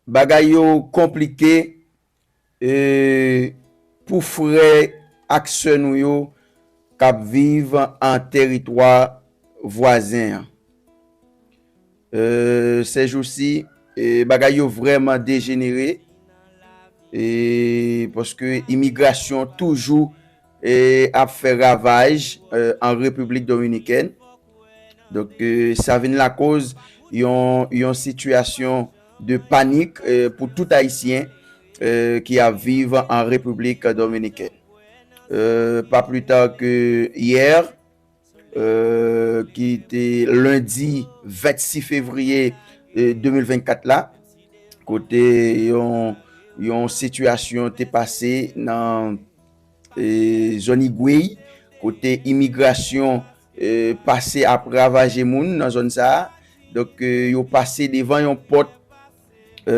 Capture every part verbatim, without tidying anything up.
Bagay yo konplike, e, pou frè ak sè nou yo k ap viv an teritwa vwazen an. E, sèjousi, e, bagay yo vrèman dejenere, e, paske imigrasyon toujou, e, ap fè ravaj, e, an Repiblik Dominikèn. Donk, e, sa vin lakoz yon, yon sitiyasyon de panik, e, pou tout Ayisyen, e, ki ap viv an Repiblik Dominikèn. E, pa pli ta ke yè, e, ki te lendi vennsis fevriye, e, de mil vennkat la, kote yon, yon sitiyasyon te pase nan, e, zòn Igwey, kote imigrasyon, e, pase ap ravaje moun nan zòn sa a. Donk, e, yo pase devan yon pòt, e,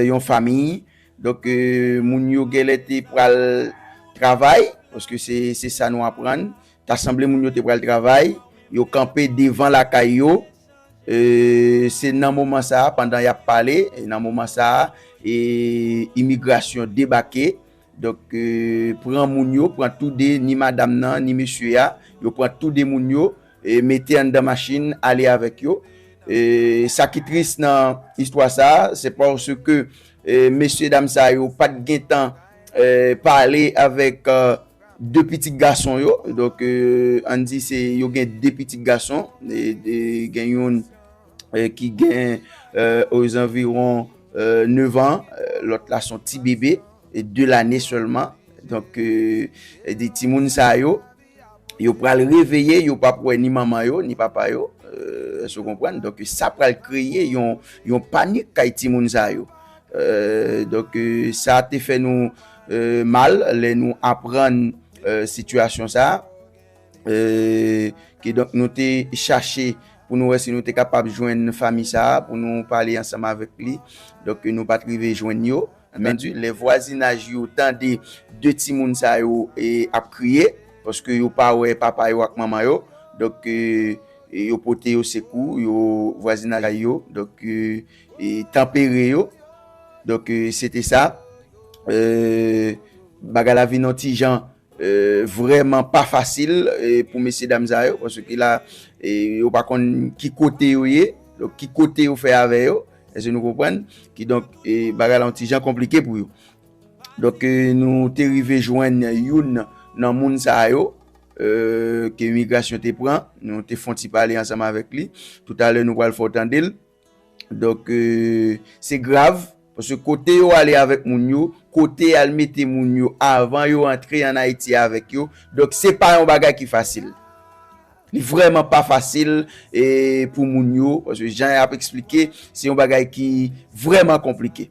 yon fanmi. Donk, e, moun yo genlè te pral travay, paske se, se sa nou aprann. Ta sanble moun yo te pral travay, yo kanpe devan lakay yo. E, se nan moman sa a, pandan y ap pale, e nan moman sa a, e, imigrasyon debake. Donk, e, pran moun yo, pran toude, ni madanm nan, ni mesye a, yo pran toude moun yo, e, mete anndan machin, ale avèk yo. E, sa ki tris nan istwa sa a, se paske, e, mesye dam sa yo pa t gentan, e, pale avèk, e, de pitit gason yo. Donk, e, ann di se yo gen de pitit gason, e, e, gen youn, e, ki gen, e, ozanviwon, e, nèf an, e, lòt la se yon ti bebe, e, de lane sèlman. Donk, e, e, de timoun sa yo, yo pral reveye, yo p ap wè ni manman yo, ni papa yo, e, èske w konprann? Donk, sa pral kreye yon, yon panik kay timoun sa yo. E, donk, e, sa te fè nou, e, mal lè nou aprann, e, sitiyasyon sa a. E, kidonk, nou te chache pou nou wè si nou te kapab jwenn fanmi sa a, pou nou pale ansanm avèk li. Donk, nou pa t rive jwenn yo. Men di, lè vwazinaj yo tande de timoun sa yo, e, ap kriye, paske yo pa wè papa yo ak manman yo. Donk, e, e, yo pote yo sekou, yo vwazinaj yo, donk, e, e, tanpere yo. Donk, e, se te sa. E, bagay la vin yon ti jan, e, vrèman pa fasil, e, pou mesye dam sa yo, paske la, e, yo pa konn ki kote yo ye, donk ki kote yo fè avè yo, èske nou konprann? Kidonk, e, bagay la yon ti jan konplike pou yo. Donk, e, nou te rive jwenn youn nan moun sa yo, e, ke imigrasyon te pran, nou te fè yon ti pale ansanm avèk li. Toutalè, nou pral fè w tande l. Donk, e, se grav, paske kote yo ale avèk moun yo, kote y al mete moun yo avan yo antre ann Ayiti avèk yo, donk se pa yon bagay ki fasil. Li vrèman pa fasil, e, pou moun yo, paske jan y ap eksplike, se yon bagay ki vrèman konplike.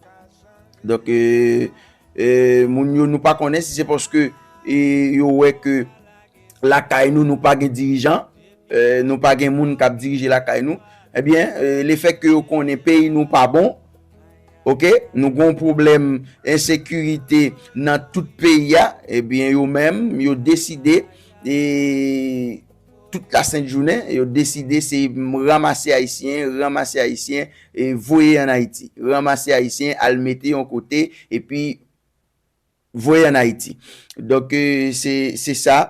Donk, e, e, moun yo, nou pa konnen si se paske, e, yo wè ke lakay nou, nou pa gen dirijan, e, nou pa gen moun k ap dirije lakay nou, ebyen, e, lefètke yo konnen peyi nou pa bon, oke, nou gen yon pwoblèm ensekirite nan tout peyi a, ebyen, yo menm, yo deside, e, tout lasent jounen, yo deside se ranmase Ayisyen, ranmase Ayisyen, e voye ann Ayiti. Ranmase Ayisyen, al mete yon kote, epi voye ann Ayiti. Donk, e, se, se sa.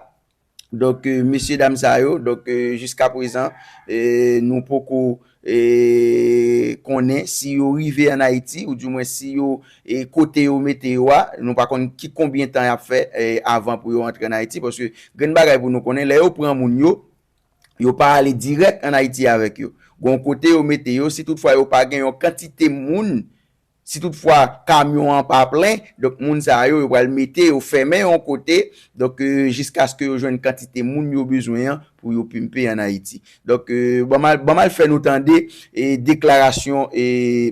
Donk, e, mesye dam sa yo, donk, e, jiska prezan, e, nou poko, e, konnen si yo rive ann Ayiti, oudimwen si yo, e, kote yo mete yo a, nou pa konn ki konbyen tan y ap fè, e, avan pou yo antre ann Ayiti, paske gen bagay pou nou konnen, lè yo pran moun yo, yo pa ale dirèk ann Ayiti avèk yo. Gon kote yo mete yo, si toutfwa yo pa gen yon kantite moun, si toutfwa kamyon an pa plen, donk moun sa yo, yo pral mete yo fèmen yon kote, donk, e, jiskaske yo jwenn kantite moun yo bezwen an pou yo pimpe ann Ayiti. Donk, e, ban m al, ban m al fè nou tande, e, deklarasyon, e,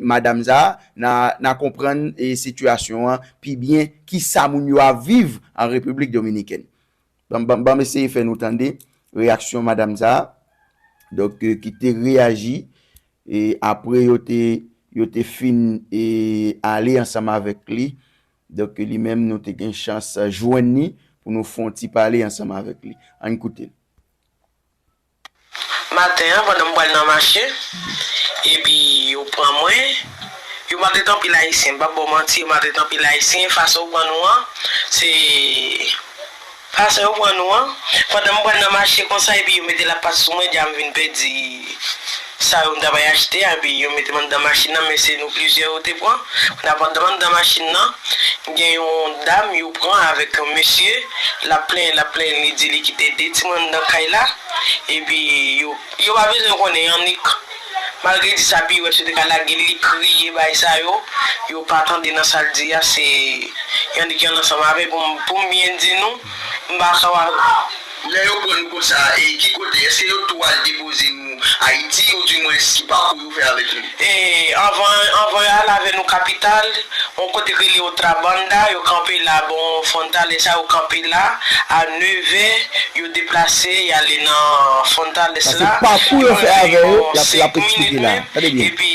madanm sa a, n a, n a konprann, e, sitiyasyon an pi byen, kisa moun yo ap viv an Repiblik Dominikèn. Ban, ban, ban m eseye fè nou tande reyaksyon madanm sa a, donk, e, ki te reyaji, e apre yo te, yo te fin, e ale ansanm avèk li. Donk, li menm, nou te gen chans jwenn li pou nou fè yon ti pale ansanm avèk li. Ann koute l. Maten an, pandan m pral nan mache, epi yo pran mwen, Yo maltrete anpil Ayisyen, m p ap ba w manti, yo maltrete anpil Ayisyen, fason yo pran nou an, se fason yo pran nou an, pandan m pral nan mache konsa, epi yo mete lapat sou mwen, dja m vin pèdi sa yo m t ap al achte a, epi yo mete m anndan machin nan, men se nou plizyè yo te pran. Pandan m anndan machin nan, gen yon dam yo pran avèk yon mesye, l ap plenyen, l ap plenyen, li di li kite de timoun anndan kay la, epi yo, yo pa bezwen konnen annik. Malgre di sa, piwèt yo te ka lage li, li kriye, bay sa yo, yo pa tande nan sa l di a, se annik yo ansanm avè l, pou m, pou m byen di nou, m pa ka. Lè yo pran nou konsa, e ki kote? Èske yo tou al depoze nou Ayiti, oudimwens ki pakou yo fè avèk nou? E, anvan, anvan yo al avè nou kapital, yon kote k rele Otra Banda, yo kanpe la, bon, Fontales la, yo kanpe la, a nevè, yo deplase, y ale nan Fontales la. Pakou yo fè avè yo, l ap, l ap eksplike la. Tande byen. Epi,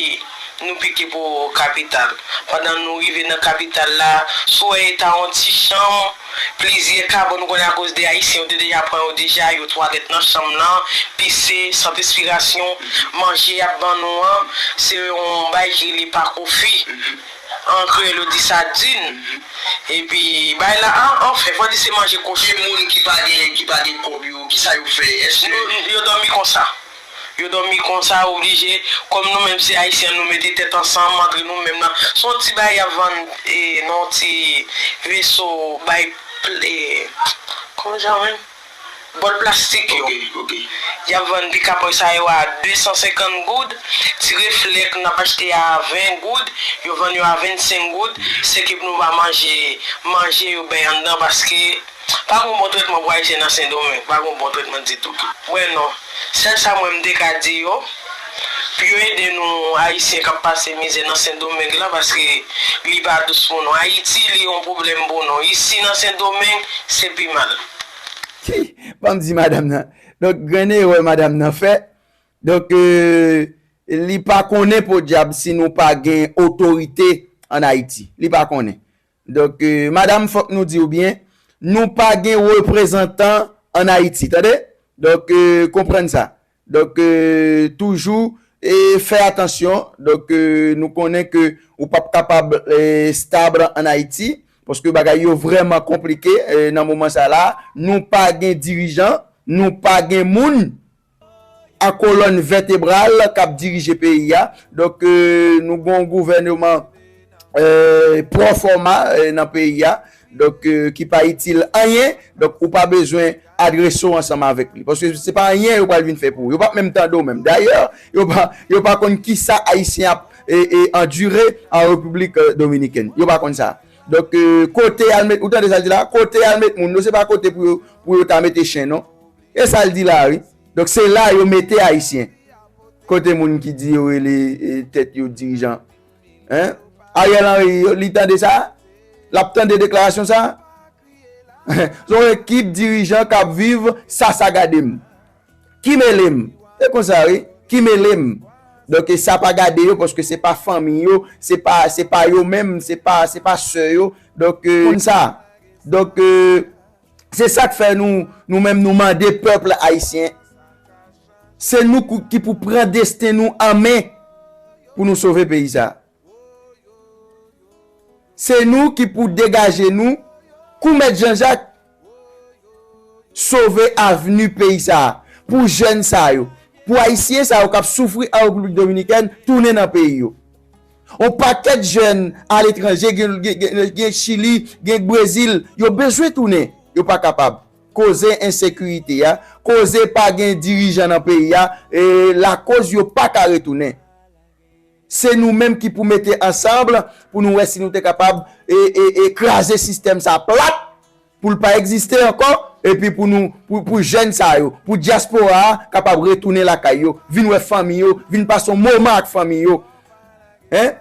nou pike pou kapital. Pandan nou rive nan kapital la, sou wè eta yon ti chanm, plizyè kabòn, ou konnen akoz de Ayisyen, yo te deja pran yo deja, yo twalèt nan chanm nan, pise, sant espirasyon, manje y ap ban nou an, se yon bagay ki rele pakofi. An kreyòl, yo di sadin. Epi, bagay la, an, anfen, fò di se manje kochon. Gen moun ki pa gen, ki pa gen kòb yo, kisa yo fè? Èske yo, yo dòmi konsa. Yo dòmi konsa, oblije. Kòm nou menm se Ayisyen, nou mete tèt ansanm antre nou menm nan. Se yon ti bagay y ap vann, e, nan yon ti veso, bay pl-, e, kòman jan menm? Bòl plastik yo. Ok, ok. Y ap vann pikapòy sa yo a de san senkant goud. Ti reflèk n ap achte a ven goud. Yo vann yo a vennsenk goud. Se ke pou nou pa manje, manje yo bay anndan, paske pa gen bon tretman pou Ayisyen nan Sendomeng, pa gen bon tretman ditou. Mwen non. Sèl sa mwen m te ka di yo, pou yo ede nou Ayisyen k ap pase mizè nan Sendomeng lan, paske li pa dous pou nou. Ayiti, li yon pwoblèm pou nou. Isi nan Sendomeng, se pi mal. Ki? Ban m di madanm nan. Donk, grenn erè madanm nan fè. Donk, euh, li pa konnen podyab si nou pa gen otorite ann Ayiti. Li pa konnen. Donk, euh, madanm, fòk nou di w byen, nou pa gen reprezantan ann Ayiti, tande? Donk, euh, konprann sa. Donk, euh, toujou, e, fè atansyon. Donk, euh, nou konnen ke ou p ap kapab, e, stab ann Ayiti, paske bagay yo vrèman konplike, e, nan moman sa la. Nou pa gen dirijan, nou pa gen moun a kolòn vètebral k ap dirije peyi a. Donk, euh, nou gen yon gouvèneman, euh, pwofòma, euh, nan peyi a. Donk, euh, ki pa itil anyen. Donk, ou pa bezwen adrese w ansanm avèk li. Paske se pa anyen yo pral vin fè pou ou. Yo p ap menm tande w menm. Dayè, yo pa, yo pa konn kisa Ayisyen ap, e, e, andire an Repiblik, euh, Dominikèn. Yo pa konn sa. Donk, euh, kote y al met, ou tande sa l di la? Kote y al met moun yo, se pa kote pou yo, pou yo ta mete chen, non. E sa l di la, wi. Donk, se la yo mete Ayisyen. Kote moun ki di yo rele, e, tèt yo dirijan? Hein? Ariel Henry, yo, li tande sa? L ap tande deklarasyon sa? Se yon ekip dirijan k ap viv sa, sa gade m. Ki mele m? Se konsa, wi. Ki mele m? Donk, e sa pa gade yo, paske se pa fanmi yo, se pa, se pa yo menm, se pa, se pa sè yo. Donk, e, konn sa. Donk, e, se sa k fè nou, nou menm, nou mande pèp ayisyen. Se nou kou-, ki pou pran desten nou an men pou nou sove peyi sa. Se nou ki pou degaje nou kou Mèt Jan Jak sove avni peyi sa a, pou jèn sa yo, pou Ayisyen sa yo k ap soufri an Repiblik Dominikèn, tounen nan peyi yo. On pakèt jèn aletranje, gen, gen, gen, gen Chili, gen Brezil, yo bezwen tounen, yo pa kapab. Koze ensekirite a, koze pa gen dirijan nan peyi a, e, lakoz yo pa ka retounen. Se nou menm ki pou mete ansanm pou nou wè si nou te kapab, e, e, e kraze sistèm sa plat, pou l pa egziste ankò, epi pou nou, pou, pou jèn sa yo, pou dyaspora a kapab retounen lakay yo, vin wè fanmi yo, vin pase yon moman ak fanmi yo. Hein?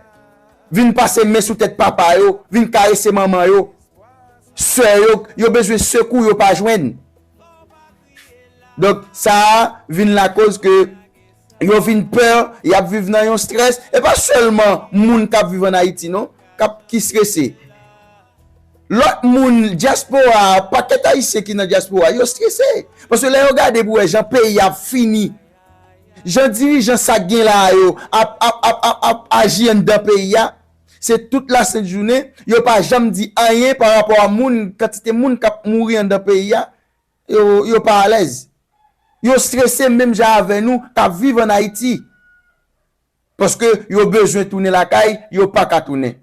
Vin pase men sou tèt papa yo, vin karese manman yo. Sè yo, yo bezwen sekou, yo pa jwenn. Donk, sa a vin lakoz ke yo vin pè, y ap viv nan yon strès. E pa sèlman moun k ap viv ann Ayiti, non, k ap, ki strese. Lòt moun, dyaspora a, pakèt Ayisyen ki nan dyaspora, yo strese. Paske lè yo gade pou wè jan peyi a ap fini, jan dirijan sa k gen la a yo ap, ap, ap, ap, ap aji anndan peyi a, Se tout lasent jounen, yo pa janm di anyen pa rapò a moun, kantite moun k ap mouri anndan peyi a, yo, yo pa alèz. Yo strese menm jan avè nou k ap viv ann Ayiti. Paske yo bezwen tounen lakay, yo pa ka tounen.